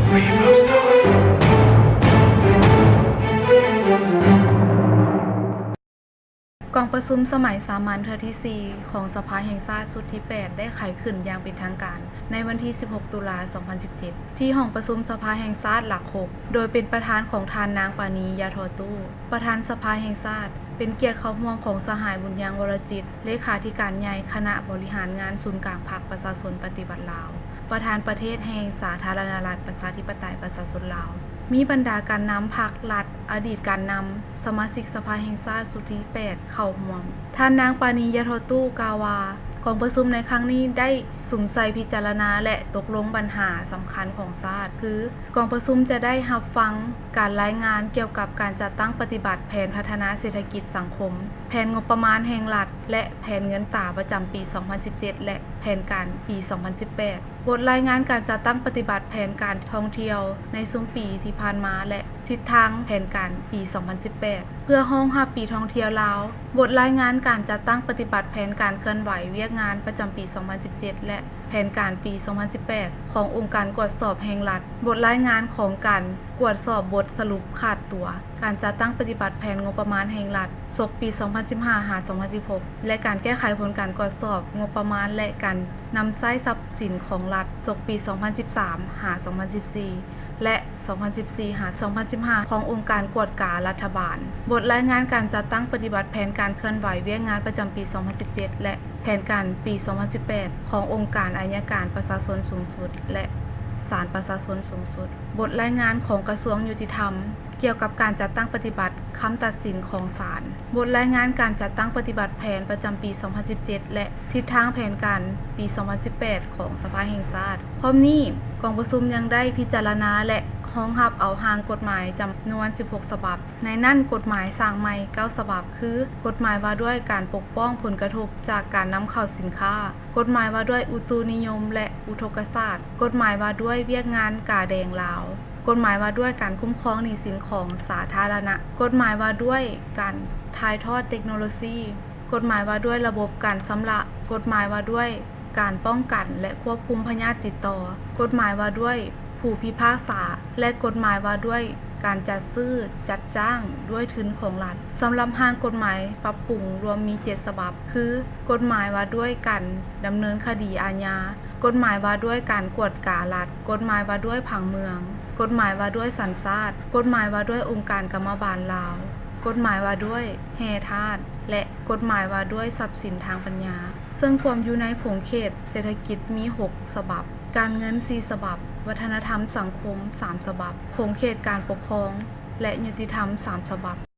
ກອງປະຊຸມສະໄໝສາມັນເທື່ອທີສີ່ຂອງສະພາແຫ່ງຊາດຊຸດທີແປດ ໄດ້ໄຂຂຶ້ນຢ່າງເປັນທາງການໃນວັນທີສິບຫົກ ຕຸລາ ສອງພັນສິບເຈັດ ທີ່ຫ້ອງປະຊຸມສະພາແຫ່ງຊາດຫຼັກຫົກ ໂດຍເປັນປະທານຂອງທ່ານນາງ ປານີ ຢາທໍ່ຕູ້ ປະທານສະພາແຫ່ງຊາດ, ເປັນກຽດເຂົ້າຮ່ວມຂອງສະຫາຍ ບຸນຍັງ ວໍລະຈິດ ເລຂາທິການໃຫຍ່ຄະນະບໍລິຫານງານສູນກາງພັກປະຊາຊົນປະຕິວັດລາວ, ປະທານປະເທດແຫ່ງສາທາລະນະລັດປະຊາທິປະໄຕປະຊາຊົນລາວ, ມີບັນດາການນຳພັກລັດ, ອະດີດການນຳ, ສະມາຊິກສະພາແຫ່ງຊາດຊຸດທີແປດເຂົ້າຮ່ວມ. ທ່ານນາງ ປານີ ຢາທໍ່ຕູ້ ກ່າວວ່າ ກອງປະຊຸມໃນຄັ້ງນີ້ໄດ້ສຸມໃສ່ພິຈາລະນາ ແລະ ຕົກລົງບັນຫາສຳຄັນຂອງຊາດ ຄື ກອງປະຊຸມຈະໄດ້ຮັບຟັງການລາຍງານກ່ຽວກັບການຈັດຕັ້ງປະຕິບັດແຜນພັດທະນາເສດຖະກິດສັງຄົມ, ແຜນງົບປະມານແຫ່ງລັດ ແລະ ແຜນເງິນຕາປະຈຳປີສອງພັນສິບເຈັດ ແລະ ແຜນການປີສອງພັນສິບແປດ, ບົດລາຍງານການຈັດຕັ້ງປະຕິບັດແຜນການທ່ອງທ່ຽວໃນຊຸມປີທີ່ຜ່ານມາ ແລະ ທິດທາງແຜນການປີສອງພັນສິບແປດ ເພື່ອຮອງຮັບປີທ່ອງທ່ຽວລາວ, ບົດລາຍງານການຈັດຕັ້ງປະຕິບັດແຜນການເຄື່ອນໄຫວວຽກງານປະຈຳປີສອງພັນສິບເຈັດ ແລະ ແຜນການປີສອງພັນສິບແປດ ຂອງອົງການກວດສອບແຫ່ງລັດ, ບົດລາຍງານຂອງການກວດສອບບົດສະຫຼຸບຂາດຕົວ, ການຈັດຕັ້ງປະຕິບັດແຜນງົບປະມານແຫ່ງລັດ ສົກປີສອງພັນສິບຫ້າ ຫາ ສອງພັນສິບຫົກ ແລະ ການແກ້ໄຂຜົນການກວດສອບງົບປະມານ ແລະ ການນຳໃຊ້ຊັບສິນຂອງລັດ ສົກປີສອງພັນສິບສາມ ຫາ ສອງພັນສິບສີ່ ແລະ ສອງພັນສິບສີ່ ຫາ ສອງພັນສິບຫ້າ ຂອງອົງການກວດກາລັດຖະບານ, ບົດລາຍງານການຈັດຕັ້ງປະຕິບັດແຜນການເຄື່ອນໄຫວວຽກງານປະຈຳປີສອງພັນສິບເຈັດ ແລະ ແຜນການປີສອງພັນສິບແປດ ຂອງອົງການໄອຍະການປະຊາຊົນສູງສຸດ ແລະ ສານປະຊາຊົນສູງສຸດ, ບົດລາຍງານຂອງກະຊວງຍຸຕິທຳ ກ່ຽວກັບການຈັດຕັ້ງປະຕິບັດຄຳຕັດສິນຂອງສານ, ບົດລາຍງານການຈັດຕັ້ງປະຕິບັດແຜນປະຈຳປີສອງພັນສິບເຈັດ ແລະ ທິດທາງແຜນການປີສອງພັນສິບແປດ ຂອງສະພາແຫ່ງຊາດ. ພ້ອມນີ້, ກອງປະຊຸມຍັງໄດ້ພິຈາລະນາ ແລະ ຮອງຮັບເອົາຮ່າງກົດໝາຍຈຳນວນສິບຫົກສະບັບ, ໃນນັ້ນກົດໝາຍສ້າງໃໝ່ເກົ້າສະບັບ ຄື ກົດໝາຍວ່າດ້ວຍການປົກປ້ອງຜົນກະທົບຈາກການນຳເຂົ້າສິນຄ້າ, ກົດໝາຍວ່າດ້ວຍອຸຕຸນິຍົມ ແລະ ອຸທົກກະສາດ, ກົດໝາຍວ່າດ້ວຍວຽກງານກາແດງລາວ, ກົດໝາຍວ່າດ້ວຍການຄຸ້ມຄອງໜີ້ສິນຂອງສາທາລະນະ, ກົດໝາຍວ່າດ້ວຍການຖ່າຍທອດເຕັກໂນໂລຊີ, ກົດໝາຍວ່າດ້ວຍລະບົບການຊຳລະ, ກົດໝາຍວ່າດ້ວຍການປ້ອງກັນ ແລະ ຄວບຄຸມພະຍາດຕິດຕໍ່, ກົດໝາຍວ່າດ້ວຍຜູ້ພິພາກສາ ແລະ ກົດໝາຍວ່າດ້ວຍການຈັດຊື້ຈັດຈ້າງດ້ວຍທຶນຂອງລັດ. ສຳລັບຮ່າງກົດໝາຍປັບປຸງລວມມີເຈັດສະບັບ ຄື ກົດໝາຍວ່າດ້ວຍການດຳເນີນຄະດີອາຍາ, ກົດໝາຍວ່າດ້ວຍການກວດກາລັດ, ກົດໝາຍວ່າດ້ວຍຜັງເມືອງ, ກົດໝາຍວ່າດ້ວຍສັນຊາດ, ກົດໝາຍວ່າດ້ວຍອົງການກຳມະບານລາວ, ກົດໝາຍວ່າດ້ວຍແຮ່ທາດ ແລະ ກົດໝາຍວ່າດ້ວຍຊັບສິນທາງປັນຍາ, ເຊິ່ງກວມຢູ່ໃນຂົງເຂດເສດຖະກິດມີຫົກສະບັບ, ການເງິນສີ່ສະບັບ, ວັດທະນະທຳສັງຄົມສາມສະບັບ, ຂົງເຂດການປົກຄອງ ແລະ ຍຸຕິທຳສາມສະບັບ.